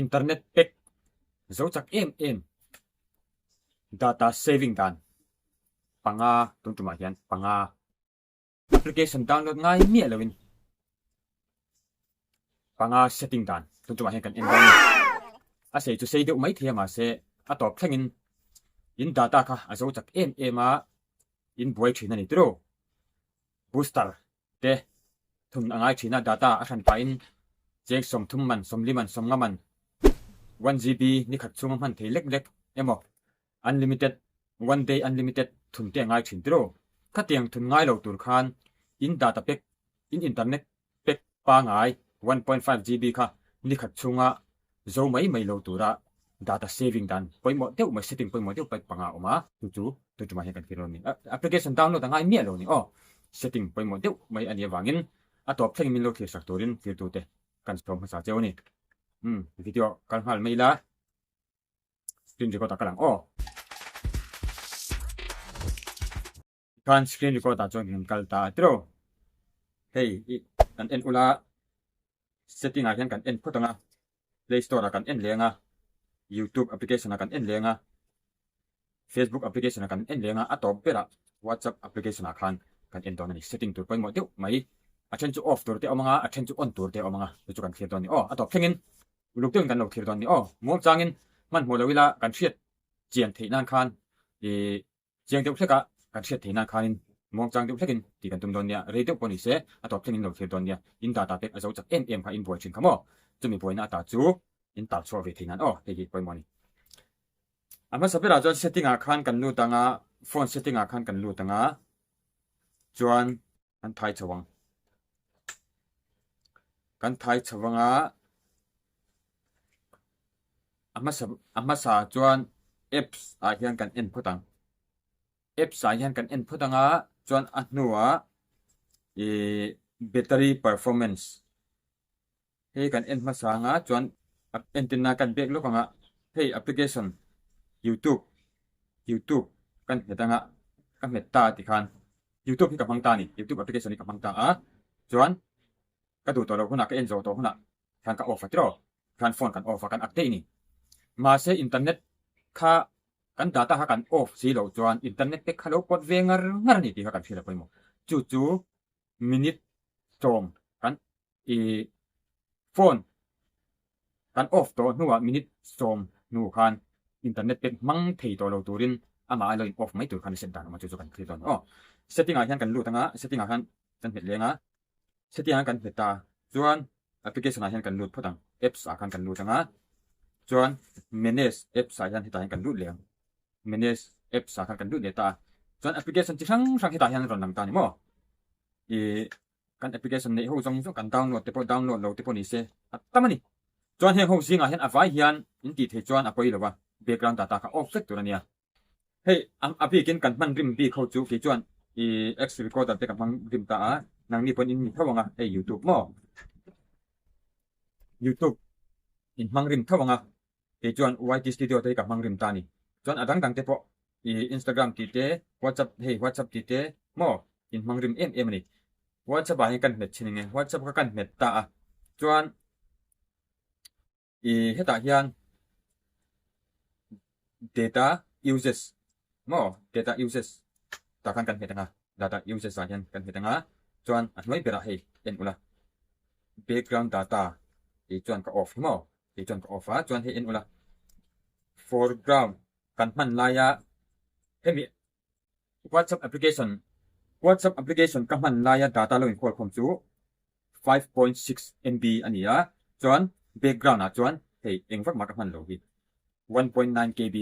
Internet pack zo chak em em data saving dan panga tun tumah hian panga application download ngai miah loin panga setting dan tun tumah hian kan en dawn a ni. A sei chu sei deuh mai thei a mahse a tawp thlengin in data kha a zo chak em em a in buai thin a ni tiraw booster te thun a ngai thin a, data a hran pahin cheng 30 man, 40 man, 50 man, 1GB ni khat chhunga hman thei lek lek emaw unlimited, one day unlimited thun te a ngai thin tiraw? Khatiang thun ngai lo tur khan in data pack, in internet pack pangai 1.5 GB kha ni khat chhunga zo mai mai lo tura data saving dan pawimawh deuh mai, setting pawimawh deuh paih panga a awm a, chu chu tu tumah hian kan thlir lo a ni. Application download a ngai miah lo a ni aw. Setting pawimawh deuh mai a nih avangin a tawp thlengin min lo thlir sak turin thirtute kan sawm hmasa cheu a ni. Umm video kal nghal mai ila screen record ah ka lang aw. Tikhan screen record ah chuan kan kal ta a tiraw. Hei i kan en ula setting ah hian kan en phawt ang a, play store ah kan en leng a, youtube application ah kan en leng a, facebook application ah kan en leng a, a tawp berah whatsapp application ah khan kan en dawn a ni. Setting tur pawimawh deuh mai, a then chu off tur te a awm ang a, a then chu on tur te a awm ang a, chu chu kan thlir dawn a ni aw. A tawp thlengin uluk deuhin kan lo thlir dawn a ni aw. Muangchangin hmanhmawh lo ila kan hriat chian theih nan khan i Chiang deuh hlek a, kan hriat theih nan khanin muangchang deuh hlekin tih kan tum dawn nia, rei deuh pawh ni se, a tawp thlengin lo thlir dawn nia, in data pek a zo chak em em kha in buai thin kha maw? Chumi buaina ata chu in tar chhuah ve thei nan aw, hei hi pawimawh a ni. A hmasa berah chuan setting ah khan kan lut ang a, phone setting ah khan kan lut ang a, chuan kan thai chho ang. Kan thai chho ang a, a hmasa a hmasa chuan apps ah hian kan en phawt ang. Apps ah hian kan en phawt ang a, chuan a hnuah ih battery performance Hei kan en hmasa anga chuan entirna kan pek lawk anga hei application youtube youtube kan hmet anga ka hmet ta tikhan youtube hi ka hmang ta a ni youtube application hi ka hmang ta a chuan ka duh tawh loh hunah ka en zawh tawh hunah khan ka off a tiraw khan phone kan off a kan update a ni mahse internet kha kan data kha kan off si loh chuan internet te kha lo pawt ve ngar ngar a ni tih kha kan hriat a pawimawh chu chu minute 10 kan I phone kan off tawh hnuah minute 10 hnu khan internet pek hmang thei tawh lo turin amah a lo in off mai tur khan a set dan awm a chu chu kan thlir dawn aw. Setting ah hian kan lut anga setting ah khan kan hmet leng a setting ah kan hmet ta chuan application ah hian kan lut phawt ang apps ah khan kan lut anga chuan manage apps ah hian hetah hian kan lut leh ang manage apps ah khan kan lut leh ta a chuan application chi hrang hrang hetah hian rawn lang ta a ni maw i Kan application neih ho zawng zawng kan download te pawh download lo te pawh ni se a tam a ni. Chuan heng ho zingah hian a vai hian in tih theih chuan a pawi lo a, background data kha off vek tur a nia. Hei a bikin kan hman rim bik ho chu kei chuan i X recorder te ka hmang rim ta a, nangni pawn in mi tho ang a, hei youtube maw? Youtube in hmang rim tho ang a, Kei chuan YT Studio te hi ka hmang rim ta a ni. Chuan a dang dang te pawh i Instagram tih te, WhatsApp hei WhatsApp tih te maw in hmang rim em em a ni. WhatsApp ah hian kan hmet thin eng e, WhatsApp kha kan hmet ta a. Chuan i hetah hian data uses maw data uses tah khan kan hmet ang a, data uses ah hian kan hmet ang a, chuan a hnuai berah hei en ula background data tih chuan ka off hi maw. Kei chuan ka off a, chuan hei en ula foreground kan hman laia hemi WhatsApp application WhatsApp application ka hman laia data lo inkhawlkhawm khawm chu 5.6 MB a ni a, chuan background ah chuan hei eng vak mah ka hman lo hi 1.9 KB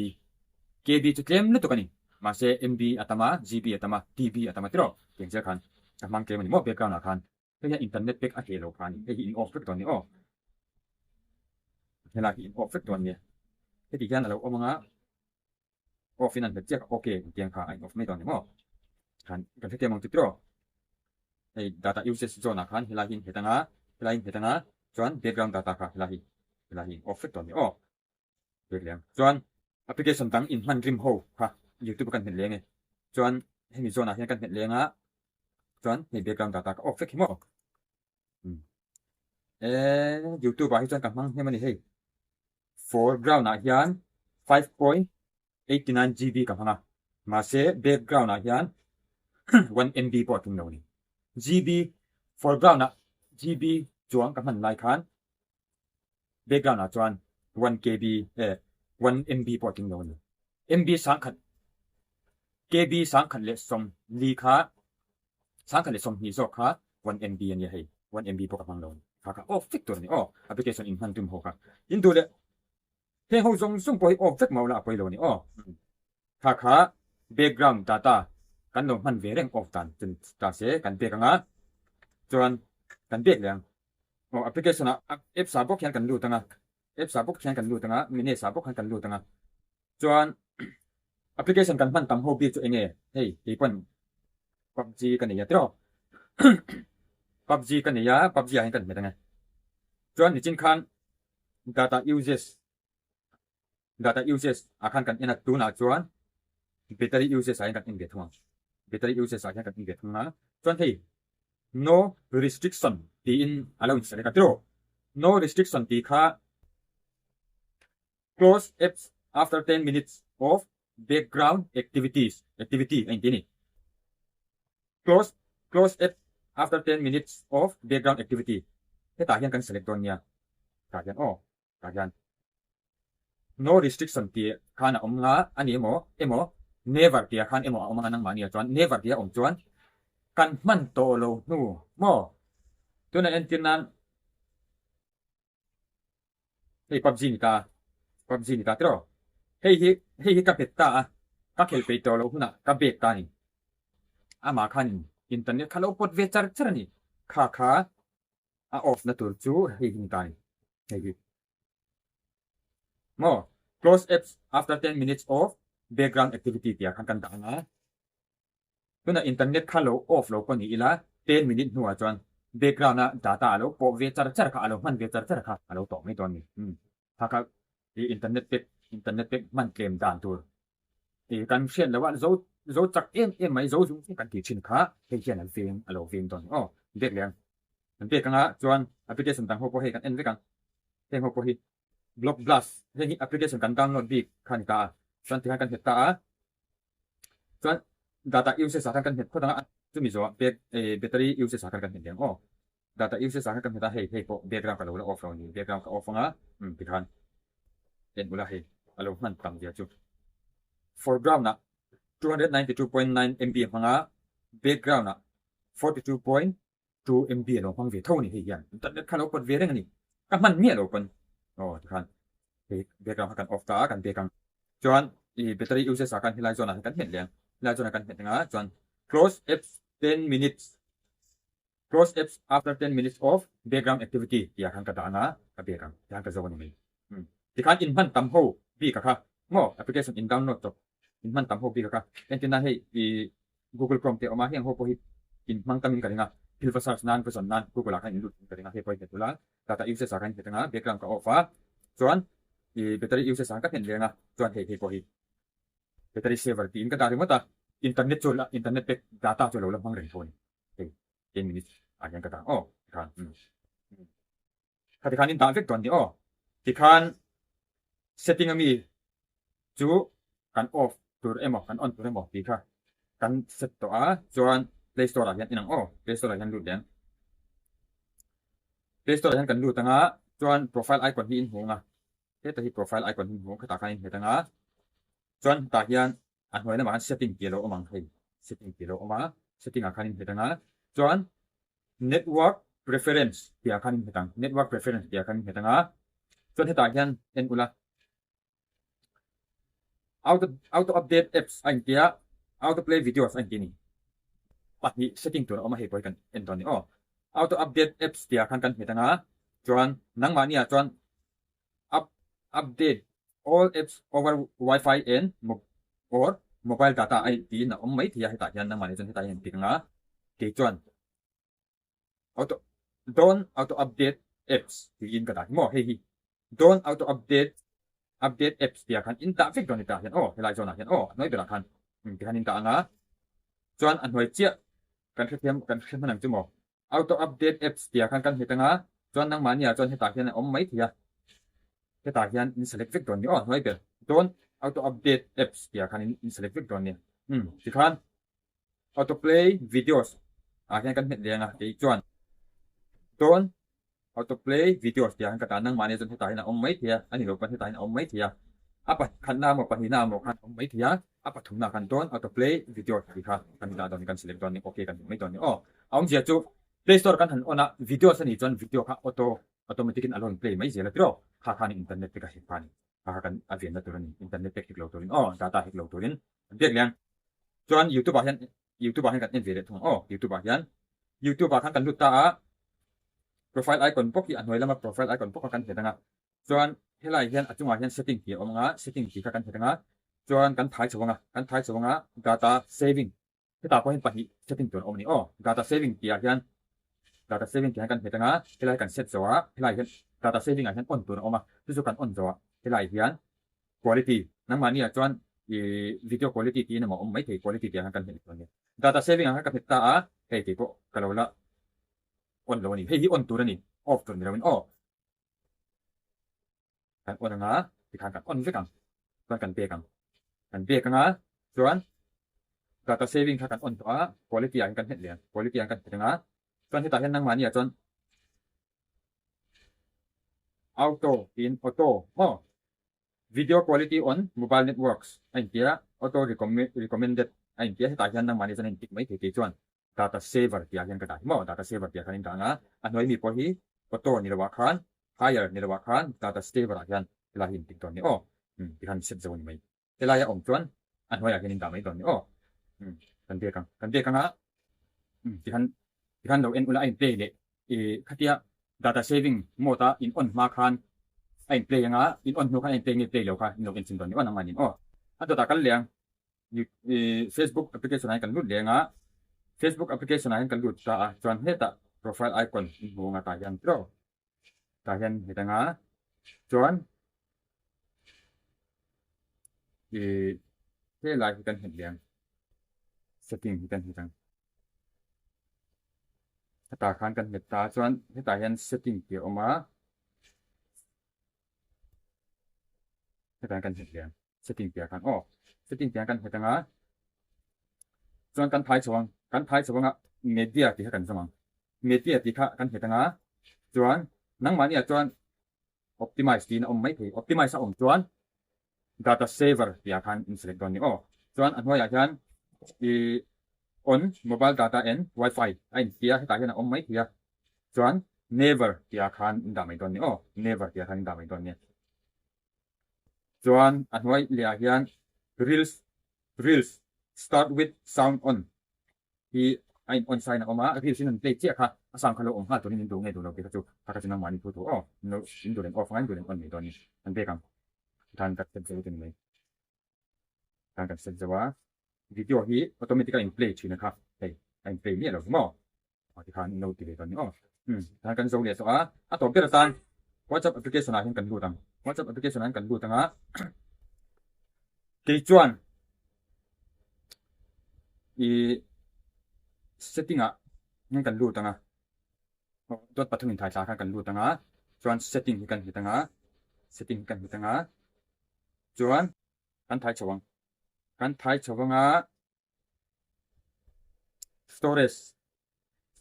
KB chu tlem lutuk a ni mahse MB a tam a GB a tam a TB a tam a tiraw tiang zel khan ka hmang tlem a ni maw background ah khan. Hei hian internet pek a hleh lo kha a ni. Hei hi in off vek dawn a ni aw. Helai hi in off vek dawn a nia. Heti hian a lo awm ang a, off in an hmet chiak a, ok tih ang kha a in off mai dawn a ni maw. Khan kan hrethiam ang chu tiraw. Hei data usage zone ah khan helai hi in hmet ang a, helai hi in hmet ang a, chuan background data kha helai hi helai hi in off vek dawn a ni aw. Hmet leh ang. Chuan application dang in hman rim ho kha youtube a kan hmet leng e. Chuan hemi zone ah hian kan hmet leng a, chuan hei background data ka off vek hi maw. Umm. Eee youtube ah hi chuan ka hmang hnem a ni hei. Foreground ah hian 5.89 GB ka hmang a, mahse background ah hian 1 MB pawh a tum lo a ni. GB foreground ah GB chuang ka hman lai khan background ah chuan 1 KB eh 1 MB pawh a tling lo a ni. MB 1000 KB 1040 kha 1020 zawk kha 1 MB a nia hei 1 MB pawh ka hmang lo a ni. Kha kha off vek tur a ni aw application in hman tum ho kha in duh leh heng ho zawng zawng pawh hi off vek mah ula a pawi lo a ni aw. Kha kha background data kan lo hman ve reng off dan chu ni ta se kan pek anga chuan kan pek leh ang. Aw application ah apps ah bawk hian kan lut anga apps ah bawk hian kan lut anga manage ah bawk hian kan lut anga chuan application kan hman tam ho bik chu enge hei keipawn PUBG ka nei a tiraw PUBG ka nei a PUBG ah hian kan hmet anga chuan nichin khan data uses Data uses ah khan kan en a, tunah chuan battery uses ah hian kan en ve thung ang. Battery uses ah hian kan en ve thung a, chuan hei no restriction tiin a lo inselect a tiraw. No restriction tih kha close apps after 10 minutes of background activities activity a inti a ni. Close close app after 10 minutes of background activity hetah hian kan select dawn nia, tah hian aw. Tah hian No restriction tih khan a awm nga a ni emaw emaw Never tih khan emaw a awm anga nangmahni ah chuan Never tih a awm chuan kan hman tawh lo hnu maw? Tuna entir nan hei PUBG ni ta PUBG ni ta tiraw hei hi hei hi ka bet ta a ka khel peih tawh loh hunah ka bek ta a ni amah khanin internet kha lo pawt ve char char a ni kha kha A off na tur chu hei hi ni ta ni. Hei hi. Maw? Close apps after 10 minutes of background activity tih ah khan kan dah ang a. Tunah internet kha lo off lo pawh ni ila 10 minute hnuah chuan background a data a lo pawh ve char char kha a lo hman ve char char kha a lo tawh mai dawn ni. Umm. Kha kha i internet pack internet pack hman tlem dan tur i kan hriat loh a zo zo chak em em mai zo zung zung kan tih thin kha hei hian a veng a lo veng dawn aw bek leh ang kan bek anga chuan application dang ho pawh hei kan en vek ang heng ho pawh hi block blast heng hi application kan download bik kha a ni ta a chuan tikhan kan hmet ta a chuan data usage ah khan kan hmet phawt anga chumi zawhah bek battery usage ah khan kan hmet leh ang aw. Data usage ah khan ka hmet a, hei hei pawh background ka lo la off lo a ni, background ka off anga umm tikhan en ula hei a lo hman tam zia chu. Foreground ah 292.9 MB a hmang a, background ah 42.2 MB a lo hmang ve tho a ni hei hian internet kha lo pawt ve reng a ni, ka hman miah lo pawn aw tikhan hei background kha kan off ta a kan back ang. Chuan i battery usage ah khan helai zawn ah hian kan hmet leh ang, helai zawn ah kan hmet anga chuan close apps 10 minutes Close apps after 10 minutes of background activity tih ah khan ka dah anga ka bek ang tikhan ka zo a ni mai. Umm tikhan in hman tam ho bik a kha maw application in download chawp in hman tam ho bik a kha entir nan hei i Google Chrome te a awm a heng ho pawh hi in hmang tam in ka ring a thil va search nan va zawn nan Google ah khan in lut in ka ring a hei pawh hi hmet ula data usage ah khan in hmet anga background ka off a chuan i battery usage ah khan ka hmet leng a chuan hei hei pawh hi battery saver tiin ka dah ringawt a internet chu internet pek data chu a lo la hmang reng tho a ni. Hei 10 minutes ah hian ka dah aw tikhan umm kha tikhan in dah vek dawn ni aw tikhan setting ami chu kan off tur emaw kan on tur emaw tih kha kan set tawh a chuan play store ah hian inang aw play store ah hian lut leh ang play store ah hian kan lut anga chuan profile icon hi in hmu anga heta hi profile icon hi in hmu ang khatah khan in hmet anga chuan hetah hian A hnuai lamah khan setting tih a lo awm ang hei, setting tih a lo awm a, setting ah khan in hmet ang a, chuan network preference tih ah khan in hmet ang, network preference tih ah khan in hmet ang a, chuan hetah hian en ula auto auto update apps a inti a, auto play videos a inti a ni, pahnih setting tur a awm a hei pawh hi kan en dawn a ni aw, auto update apps tih ah khan kan hmet ang a, chuan nangmahni ah chuan Up update all apps over wifi and or mobile data a tiin a awm mai thei a hetah hian nangmahni chuan hetah hian tik anga kei chuan auto don't auto update apps tiin ka dah hi maw hei hi don't auto update update apps tih ah khan in dah vek dawn hetah hian aw helai zawnah hian aw a hnuai berah khan tikhan in dah anga chuan a hnuai chiah kan hrethiam kan hre hman ang chu maw Auto update apps tih ah khan kan hmet anga, chuan nangmahni ah chuan hetah hian a awm mai thei a. Hetah hian in select vek dawn ni aw hnuai ber. Don't auto update apps tih ah khan in select vek dawn ni. Umm tikhan auto play videos ah hian kan hmet leng a kei chuan don't auto play videos tih ah hian ka tan nangmah nia chuan hetah hian a awm mai thei a, a ni lo pawn hetah hian a awm mai thei a. A pakhatna emaw pahnihna emaw khan a awm mai thei a, a pathumna khan don't auto play videos tih kha kan dah dawn ni kan select dawn ni okay kan hmu mai dawn ni aw. A awmzia chu play store kan han on a videos a nih chuan video kha auto Automatic in a rawn play mai zel a tiraw? Kha khan internet te ka hek pha a ni. Kha kha kan a venna tur a ni. Internet te hek lo turin aw, data hek lo turin kan biak leh ang. Chuan YouTube ah hian YouTube ah hian kan en ve leh thung ang aw. YouTube ah hian YouTube ah khan kan lut ta a, profile icon bawk hi a hnuai lama profile icon bawk kha kan hmet ang a. Chuan helai hian a chungah hian setting tih a awm ang a, setting tih kha kan hmet ang a. Chuan kan thai chho ang a, kan thai chho ang a data saving Hetah pawh hian pahnih setting tur a awm a ni aw. Data saving tihah hian data saving tih hian kan hmet anga helai kan set zawh a, helai hian data saving ah hian on tur a awm a, chu chu kan on zawh a, helai hian quality nangmahni ah chuan ih video quality tiin emaw a awm maithei quality tih ah hian kan hmet tur a ni. Data saving ah hian ka hmet ta a, hei kei pawh ka lo la on lo a ni. Hei hi on tur a ni, off tur ni lo in aw. Kan on anga tikhan kan on vek ang chuan kan pek ang. Kan pek anga chuan data saving kha kan on tawh a quality ah hian kan hmet leh ang quality ah kan hmet anga chuan hetah hian nangmahni ah chuan auto tiin auto maw video quality on mobile networks a intia auto recommended a intia hetah hian nangmahni chuan a intik mai thei kei chuan data saver tih ah hian ka dah hi maw data saver tih ah khan in dah ang a a hnuai mi pawh hi auto ni lo ah khan higher ni lo ah khan data saver ah hian helai hi in tik dawn ni aw umm ti khan set zo a ni mai helai a awm chuan a hnuai ah hian in dah mai dawn ni aw umm kan biak ang kan biak ang a umm ti khan ti khan lo en ula a in play leh ih khatia data saving mode a in on hma khan a in play ang a in on hnu khan a in play nge play lo kha in lo en chin dawn ni aw nangmah nin aw a dawtah kal leh ang. Facebook application ah hian kan lut leng a, Facebook application ah hian kan lut ta a, chuan hetah profile icon in hmu anga tah hian tiraw tah hian hmet anga chuan ih helai hi kan hmet leng setting hi kan hmet ang hetah khan kan hmet ta chuan hetah hian setting tih a awm a hetah hian kan hmet leng. Setting piah khan aw setting piah kan hmet anga chuan kan thai chho ang kan thai chho anga media tih kha kan zawng ang media tih kha kan hmet anga chuan nangmahni ah chuan optimize tiin a awm mai thei optimize a awm chuan data saver tih ah khan in select dawn ni aw chuan a hnuaiah hian ih on mobile data and wifi a intia hetah hian a awm mai thei a chuan never tih ah khan in dah mai dawn ni aw never tih ah khan in dah mai dawn nia. Chuan a hnuai leh ah hian reels reels start with sound on hi a in on sign a awm a, reels in an play chiah kha a sound kha lo awm nghal turin in duh nge duh lo tih kha chu kha kha chu nangmahni thu thu aw in lo in duh leh off anga in duh leh on mai dawn a ni an pek ang tan ka set zo chu ni mai tan kan set zo a video hi automatic a in play thin a kha hei a in play miah lo maw. Aw tikhan in lo ti ve dawn ni aw. Umm tikhan kan zo leh tawh a, a tawp ber atan WhatsApp application ah hian kan lut ang. WhatsApp application ah hian kan lut ang a, kei chuan ih setting ah hian kan lut ang a, dot pathum in thaithla khan kan lut ang a, chuan setting hi kan hmet ang a, setting hi kan hmet ang a, chuan kan thai chho ang, kan thai chho ang a. Storage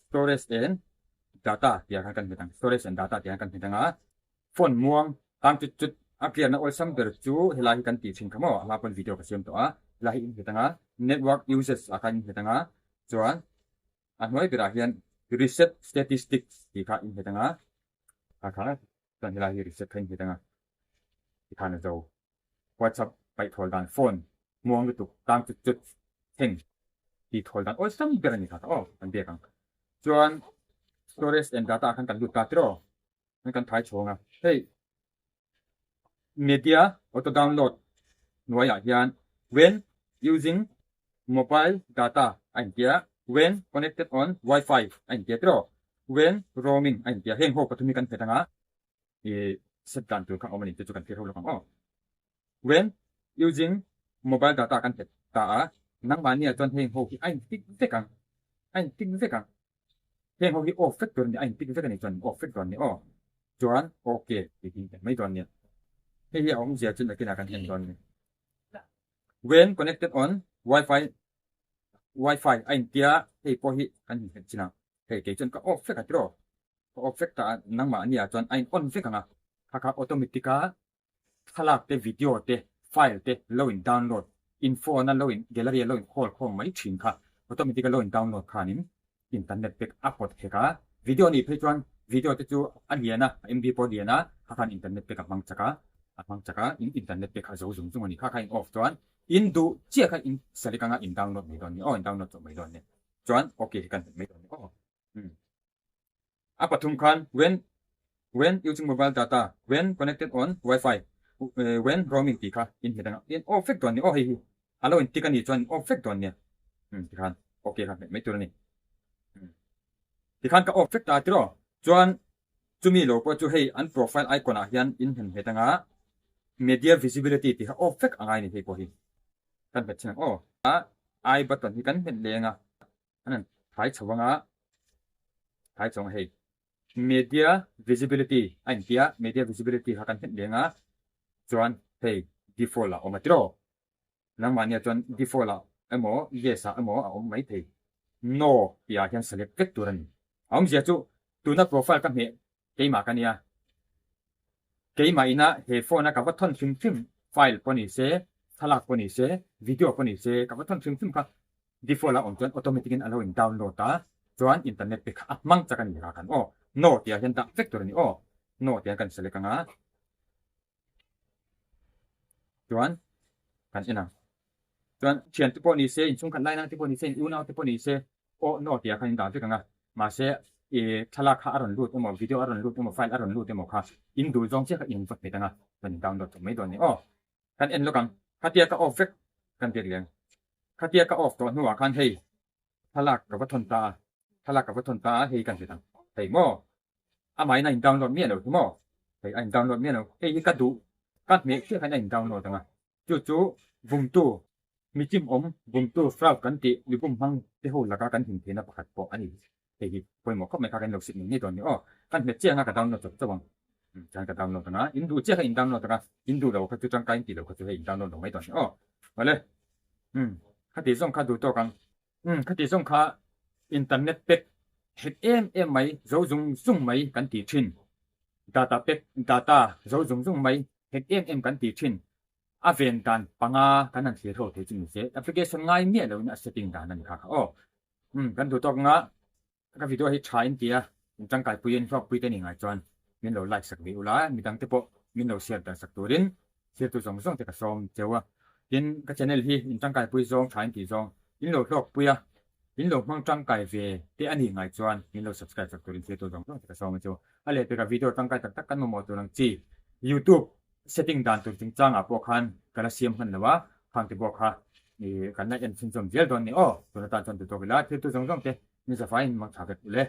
storage and data tih ah khan kan hmet ang storage and data tih ah khan kan hmet ang a phone muang tang chut chut a clear na awlsam ber chu helai hi kan tih thin kha maw a hma pawn video ka siam tawh a helai hi in hmet ang a network usage ah khan in hmet ang a chuan a hnuai berah hian reset statistics tih kha in hmet ang a kha kha chuan helai hi reset kha in hmet ang a tikhan a zo. WhatsApp paih thawl dan phone muang lutuk tang chut chut thleng tih thawl dan awlsam ber a ni kha aw kan biak ang. Chuan storage and data ah khan kan lut ta tiraw chuan kan thai chhawng a hei media auto download hnuaiah hian when using mobile data a intia when connected on wifi a intia tiraw when roaming a intia heng ho pathum hi kan hmet anga I set dan tur kha awm a ni tih chu kan thlir ho lawk ang aw. When using mobile data kan hmet ta a, nangmahni ah chuan heng ho hi a in tick vek ang, a in tick vek ang. Heng ho hi off vek tur a ni, a in tick vek a ni chuan off vek dawn a ni aw. Chuan ok tih hi in hmet mai dawn nia. Hei hi a awmzia chu nakinah kan en dawn a ni. When connected on Wi-Fi Wi-Fi a intia hei pawh hi kan inhmet chin ang. Hei kei chuan ka off vek a tiraw? Ka off vek ta a, nangmah ania chuan a in on vek ang a, kha kha automatic a thlalak te video te file te lo in download in phone a lo in gallery a lo in khawl khawm mai thin kha automatic a lo in download khanin internet pek a pawt hek a, video nih phei chuan video te chu a lian a, a MB pawh a lian a, kha khan internet pek a hmang chak a, a hmang chak a, in internet pek a zo zung zung a ni, kha kha in off chuan in duh chiah kha in select anga in download mai dawn a ni aw, in download chawp mai dawn a ni, chuan ok hi kan hmet mai dawn a ni aw. A pathum khan when when using mobile data, when connected on wifi, when roaming tih kha in hmet anga in off vek dawn a ni aw hei hi a lo in tick a nih chuan in off vek dawn nia tikhan ok kha hmet mai tur a ni tikhan ka off vek ta tiraw chuan chumi lo pawh chu hei an profile icon ah hian in hnem hmet anga media visibility tih kha off vek a ngai a ni hei pawh hi kan hmet thin ang aw a i button hi kan hmet leng a. An han thai chho anga, thai chho anga hei media visibility a intia media visibility kha kan hmet leng a chuan hei default ah a awm a tiraw nangmahnia chuan default ah emaw yes ah emaw a awm mai thei no tih ah hian select vek tur a ni a awmzia chu tuna profile ka hmeh keimah ka nia keimah ina he phone a ka va thawn hrim hrim file pawh ni se thlalak pawh ni se video pawh ni se ka va thawn hrim hrim kha Default a awm chuan automatic in a lo in download a, chuan internet te kha a hmang chak a ni kha khan aw. No tih ah hian dah vek tur a ni aw. No tih ah kan select ang a, chuan kan en ang. Chuan thian te pawh ni se, inchhungkhat lai nang te pawh ni se, in unau te pawh ni se, aw no tih ah khan in dah vek ang a. Mahse i thlalak kha a rawn lut emaw, video a rawn lut emaw, file a rawn lut emaw kha in duh zawng chiah kha in va hmet ang a, chuan in download chawp mai dawn a ni aw. Kan en lawk ang, khatia ka off vek kan biak leng. Khatia ka off tawh hnuah khan hei thlalak ka va thawn ta a, thlalak ka va thawn ta a hei kan hre dang. Hei maw? Amahin a in download miah lo hi maw? Hei a in download miah lo. Hei hi ka duh ka hmeh chiah khan a in download ang a. Chu chu vumtu michim awm vumtu fraud kan tih mibum hmang te ho laka kan him theihna pakhat pawh a ni. Hei hi pawimawh khawp mai kha kan lo sit ngei ngei dawn ni aw. Kan hmet chiah anga ka download chawp chawp ang. Chuan ka download anga in duh chiah kha in download anga in duh lo kha chu tangkai in tih lo kha chu hei in download lo mai dawn ni aw. Awle umm khati zawng kha duh tawk ang. Umm khati zawng kha internet pack hek em em mai zo zung zung mai kan ti thin. Data pack data zo zung zung mai hek em em kan ti thin. A ven dan panga kan han thlir ho thei chu ni se application ngai miah lo in a setting dan a ni kha kha aw. Umm kan duh tawk anga ka video hi tha in tia in tangkai pui in hlawk pui te ni ngai chuan min lo like sak ve ula midang te pawh min lo share dan sak turin thlir tu zawng zawng te ka sawm cheu a tin ka channel hi in tangkai pui zawng tha in tih zawng in lo hlawk pui a in lo hmang tangkai ve te a ni ngai chuan min lo subscribe sak turin thlir tu zawng zawng te ka sawm a chu a lehpekah video tangkai tak tak kan mamawh tur ang chi youtube Setting dan tur chungchangah pawh khan ka la siam hman lo a, khang te pawh kha ih kan la en chhunzawm zel dawn ni aw. Tun atan chuan tu tawk ila thil tu zawng zawng te ni zafaiin mang tha vek ule.